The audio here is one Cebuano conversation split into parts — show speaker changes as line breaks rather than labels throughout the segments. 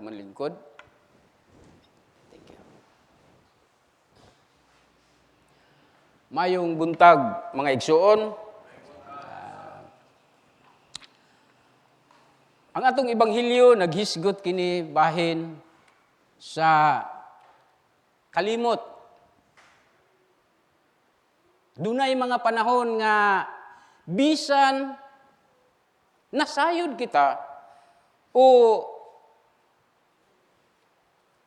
manlingkod. Thank you. Mayong buntag, mga igsuon. Ang atong ebanghelyo naghisgot kini bahin sa kalimot. Dunay mga panahon nga bisan nasayod kita o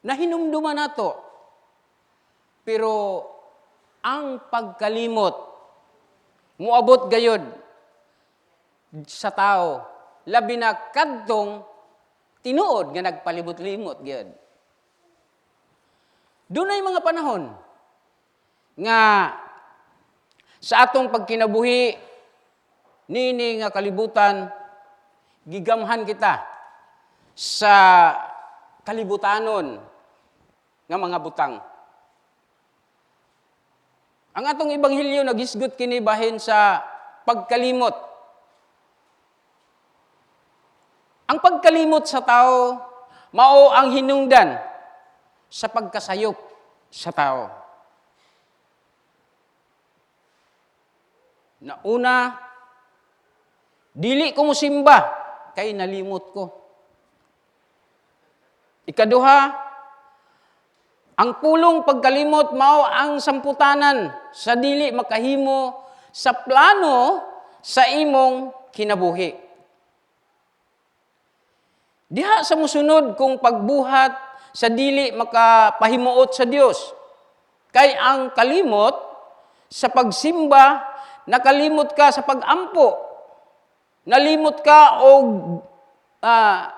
nahinumduman nato, pero ang pagkalimot muabot gayod sa tao, labi na kadtong tinuod nga nagpalimot-limot gyud. Dunay mga panahon nga sa atong pagkinabuhi nini nga kalibutan, gigamhan kita sa kalibutanon nga mga butang. Ang atong ebanghelyo naghisgot kini bahin sa pagkalimot. Ang pagkalimot sa tao mao ang hinungdan sa pagkasayop sa tao. Nauna, dili ko mosimba kay nalimot ko. Ikaduha, ang pulong pagkalimot mao ang samputanan sa dili makahimo sa plano sa imong kinabuhi. Diha sa musunod kung pagbuhat sa dili makapahimuot sa Dios. Kay ang kalimot sa pagsimba, nakalimot ka sa pagampo. Nalimot ka og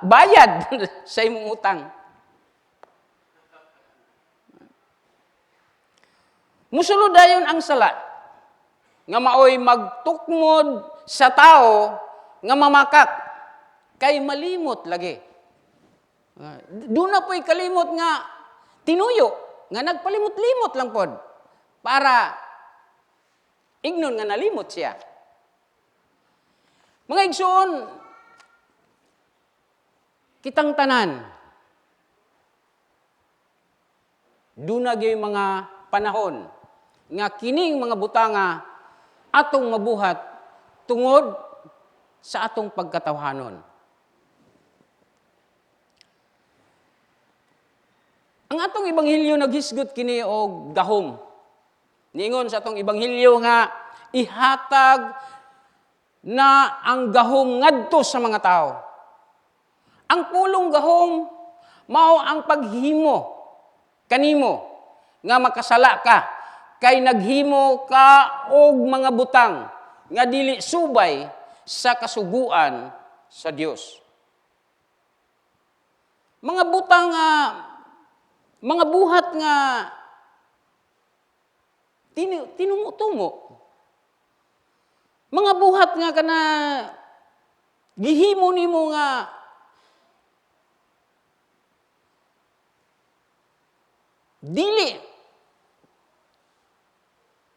bayad sa imong utang. Musulod dayon ang sala nga maoy magtukmod sa tao nga mamakak kay malimot lagi. Doon na po'y kalimot nga tinuyo, nga nagpalimot-limot lang pod para ignon nga nalimot siya. Mga igsoon, kitang tanan, doon na gyud mga panahon nga kining mga butanga atong mabuhat tungod sa atong pagkatawhanon. Ang atong ebanghelyo naghisgot kini og gahom. Niingon sa atong ebanghelyo nga ihatag na ang gahom ngadto sa mga tao. Ang pulong gahom mao ang paghimo kanimo nga makasala ka kay naghimo ka og mga butang nga dili subay sa kasuguan sa Dios. Mga butang nga mga buhat nga tinumo-tumo. Mga buhat nga kana gihimo nimo nga dili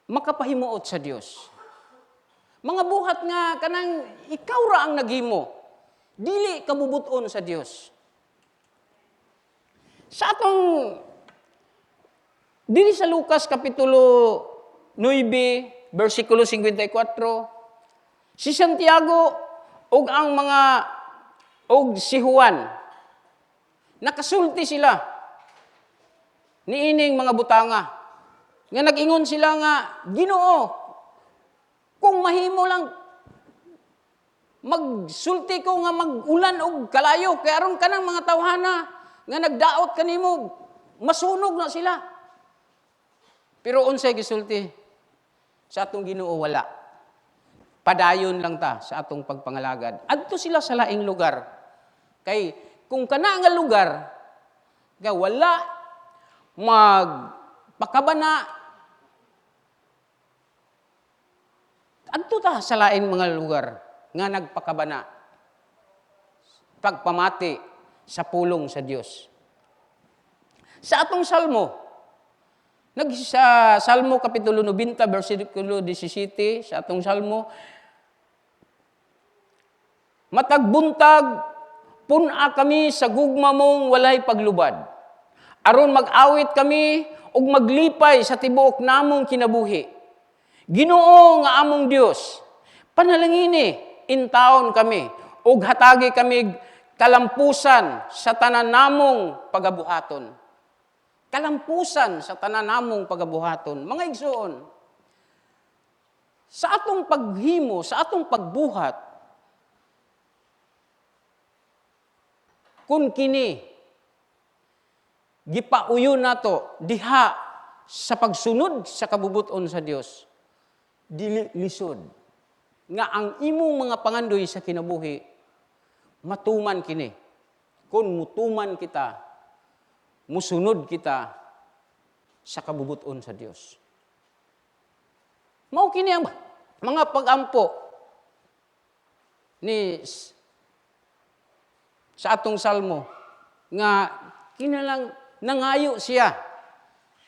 makapahimuot sa Dios. Mga buhat nga kanang ikaw ra ang naghimo, dili kabubuton sa Dios. Sa atong dili sa Lucas kapitulo 9 versikulo 54, si Santiago ug ang mga ug si Juan nakasulti sila niining mga butanga nga nag-ingon sila nga, "Ginoo, kung mahimo lang magsulti ko nga mag-ulan og kalayo kay aron kanang mga tawhana nga nagdaot kanimo masunog na sila." Pero unsay gisulti sa atong Ginoo? Wala. Padayon lang ta sa atong pagpangalagad. Adto sila sa laing lugar. Kay kung kana nga lugar nga wala magpakabana, adto ta sa laing mga lugar nga nagpakabana pagpamati sa pulong sa Dios. Sa atong Salmo, sa Salmo Kapitulo 90, versikulo 17, sa atong Salmo, matag buntag, Pun-a kami sa gugma mong walay paglubad, aron mag-awit kami ug maglipay sa tibuok namong kinabuhi. Ginoo nga among Dios, panalangini intawon kami ug hatagi kami kalampusan sa tanan namong pagabuhaton. Kalampusan sa tanan namong pagabuhaton. Mga igsoon, sa atong paghimo, sa atong pagbuhat, kung kini gipauyon nato diha sa pagsunod sa kabubuton sa Dios, dili lisod nga ang imong mga pangandoy sa kinabuhi matuman kini. Kung mutuman kita, musunod kita sa kabubuton sa Dios. Mao kini ang mga pagampo ni sa atong salmo nga kinalang nangayo siya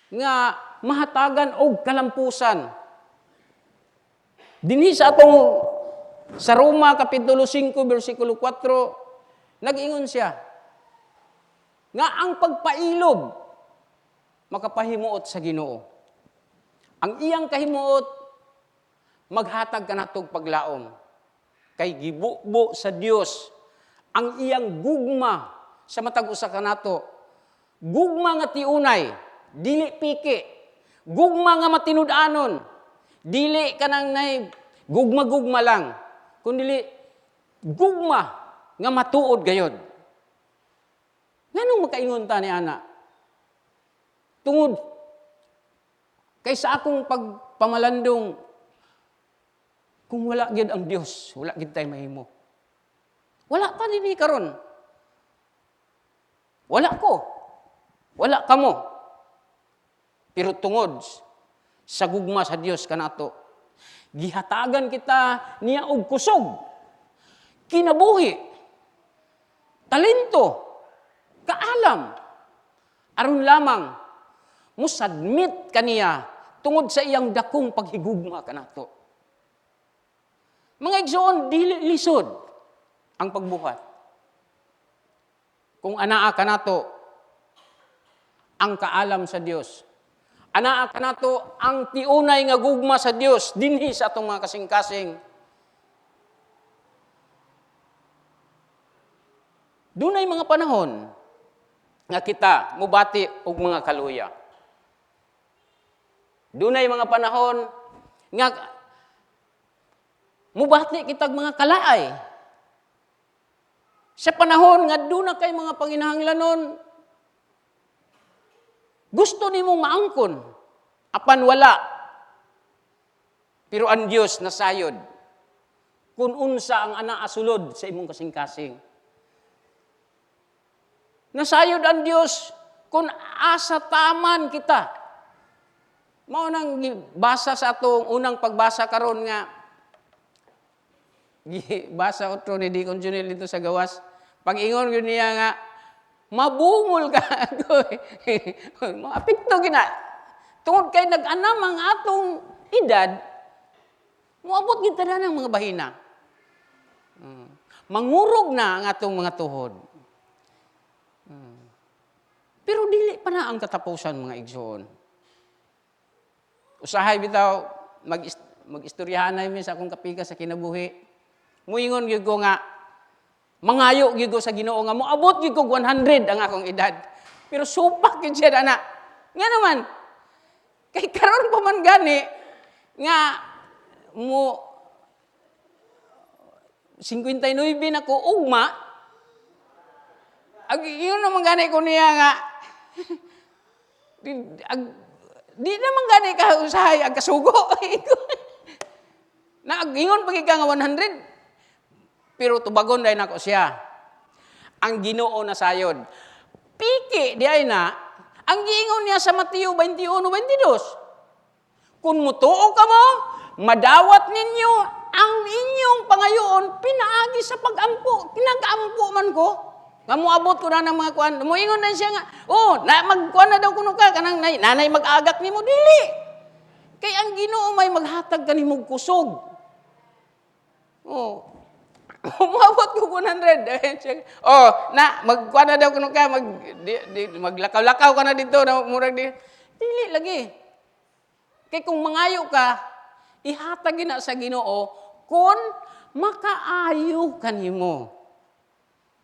nga mahatagan og kalampusan. Dinhi sa atong sa Roma kapitulo 5 bersikulo 4, nag-ingon siya nga ang pagpailob makapahimuot sa Ginoo. Ang iyang kahimuot maghatag kanatog paglaom kay gibubo sa Dios ang iyang gugma sa matag usa kanato. Gugma nga tiunay, dili piki. Gugma nga matinud-anon, dili kanang nay gugma-gugma lang, kundi gugma nga matuod gayod. Nganong makaingon ta ni ana? Tungod kay sa akong pagpamalandong, kung wala gyud ang Dios, wala gyud tay mahimo. Wala pa dinhi karon. Wala ko. Wala kamo. Pero tungod sa gugma sa Dios kanato, gihatagan kita niya og kusog, kinabuhi, talento, kaalam, aron lamang musubmit kaniya tungod sa iyang dakong paghigugma kanato. Mga igsoon, dili lisod ang pagbuhat kung anaa kanato ang kaalam sa Dios, anaa kanato ang tiunay nga gugma sa Dios dinhi sa atong mga kasing-kasing. Dunay mga panahon nga kita mubati og mga kaluya. Dunay mga panahon nga mubati kitag mga kalaay. Sa panahon nga duna kay mga panginahanglanon, gusto nimong maangkon, apan wala. Pero ang Dios nasayod kung unsa ang anaa sulod sa imong kasing-kasing. Nasayod ang Dios kung asa taman kita. Mao nang gibasa sa atong unang pagbasa karon nga gibasa otro ni Deacon Junel dito sa gawas. Pag-ingon gyud niya nga mabungol ka. Maapekto gina. Tungod kay nag-anam ang atong edad, moabot gid tanan ang mga bahina. Mangurog na ang atong mga tuhod. Pero dili pa na ang katapusan, mga igsoon. Usahay bitaw mag-istoryahan na mi sa akong kapika sa kinabuhi. Muingon gyud ko nga mangayo gyud ko sa Ginoo nga moabot gyud ko 100 ang akong edad. Pero supak gyud siya ana. Nga naman kay karon pa man gani nga mo 59 na ko ugma. Ag yun naman gani ko niya nga di naman gani ka usahay ang kasugo. Na ingon pa ka nga 100. Pero tubagon dahil nako siya. Ang Ginoo na sayod. Piki di ay na, ang giingon niya sa Mateo 21:22. Kung mutuo ka mo, madawat ninyo ang inyong pangayoon pinaagi sa pag-ampo. Kinag-ampo man ko. Nga moabot ko na ng mga kuan. Moingon na siya nga, oh, na magkuan na daw kuno ka kanang nanay mag-agak nimo dili. Kay ang Ginoo may maghatag kanimo kusog. Oh. Umabot ko 100. Oh, na magkuan na daw kuno ka, mag di, di, maglakaw-lakaw ka na dito na murag di. Dili lagi. Kay kung mangayo ka, ihatag na sa Ginoo kung makaayo kanimo.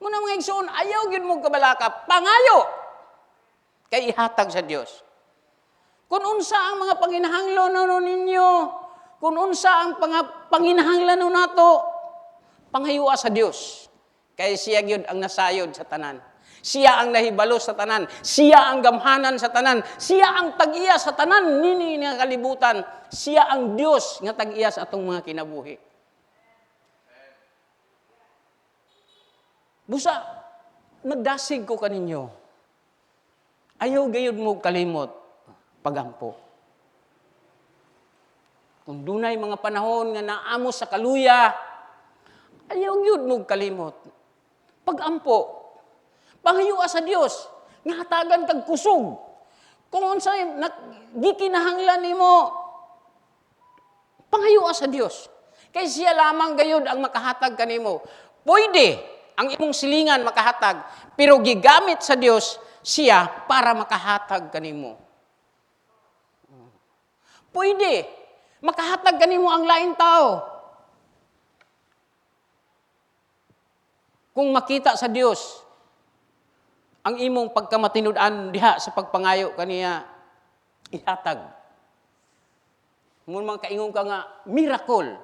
Muna, mga igsoon, ayaw gyud mo kabalaka, pangayo. Kay ihatag sa Dios. Kung unsa ang mga panginahanglan no ninyo, kung unsa ang panginahanglan nato, pangayua sa Dios. Kay siya gyud ang nasayod sa tanan. Siya ang nahibalo sa tanan. Siya ang gamhanan sa tanan. Siya ang tag-iya sa tanan nini nga kalibutan. Siya ang Dios nga tag-iya sa atong mga kinabuhi. Busa, magdasig ko kaninyo. Ayaw gayud mo kalimot pagampo. Kung dunay mga panahon nga naamo sa kaluya, ayaw gyud mo kalimot pagampo. Pangayua sa Dios nga hatagan kag kusog. Kung unsay gikinahanglan nimo, pangayua sa Dios. Kay siya lamang gayud ang makahatag kanimo. Pwede ang imong silingan makahatag, pero gigamit sa Dios siya para makahatag kanimo. Pwede makahatag kanimo ang laing tao. Kung makita sa Dios ang imong pagkamatinud-an diha sa pagpangayo kaniya, ihatag. Mun mga kaingon ka nga miracle.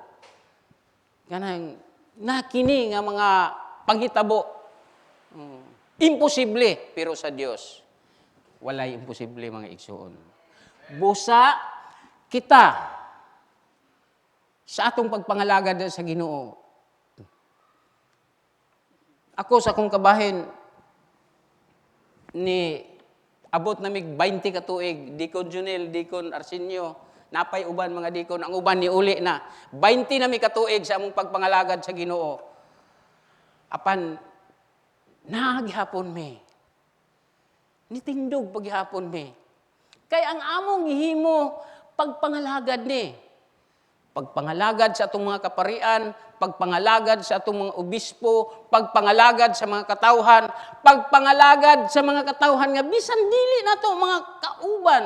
Kanang nakini nga mga panghitabo. Imposible, pero sa Dios walay imposible, mga igsuon. Busa kita sa atong pagpangalagad sa Ginoo. Ako sa akong kabahin ni abot na mig 20 ka tuig, Deacon Junel, Deacon Arsenio, napay uban mga deacon, ang uban ni uli na. 20 na mi katuig sa among pagpangalagad sa Ginoo. Apan naghapon mi. Nitindog paghapon mi. Kay ang among gihimo pagpangalagad ni. Pagpangalagad sa atong mga kaparian, pagpangalagad sa atong mga obispo, pagpangalagad sa mga katawhan, pagpangalagad sa mga katawhan nga bisan dili nato mga kauban.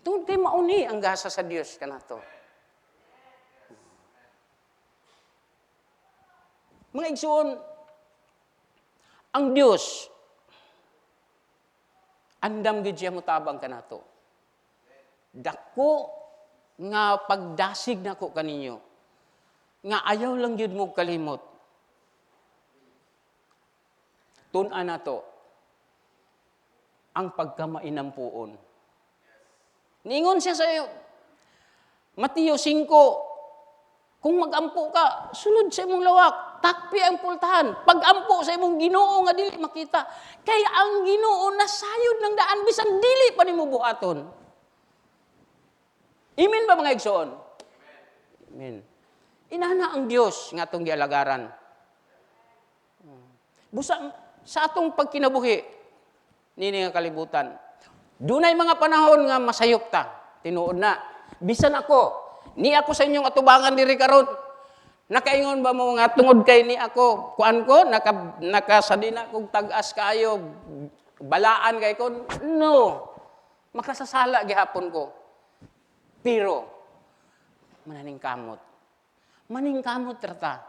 Tungod kay mauni ang gasa sa Dios kanato. Mga igsuon, ang Dios andam gid siya motabang kanato. Dako nga pagdasig nako kaninyo nga ayaw lang gyud mo kalimot. Tun-an nato ang pagkamainampuon. Ningon siya sa iyo, Mateo 5, kung magampo ka, sulod sa imong lawak, takpi ang pultahan, pagampo sa imong Ginoo nga dili makita. Kay ang Ginoo nasayod ng daan bisan dili pa nimo buhaton. Amen ba, mga igsoon? Amen. Inana ang Dios nga atong gialagaran. Busa sa atong pagkinabuhi nini nga kalibutan, dunay mga panahon nga masayop ta, tinuod na. Bisan ako, ni ako sa inyong atubangan diri karon. Nakaingon ba mo nga tungod kay ni ako, kuan ko, nakasadina kog tag-as kaayo, balaan kay ko? No. Makasasala gihapon ko. Pero mananing kamot. Maning kamot trata.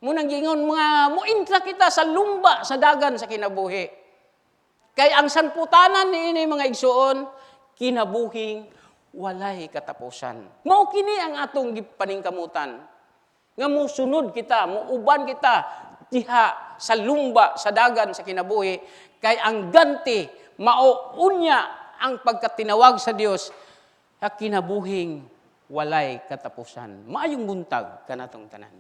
Munang gingon mga muintra kita sa lumba sa dagan sa kinabuhi. Kay ang sanputanan niini, mga igsuon, kinabuhing walay katapusan. Mao kini ang atong gipaningkamutan. Nga musunod kita, muuban kita diha sa lumba sa dagan sa kinabuhi, kay ang ganti mao unya ang pagkatinawag sa Dios sa kinabuhing walay katapusan. Maayong buntag kanatong tanan.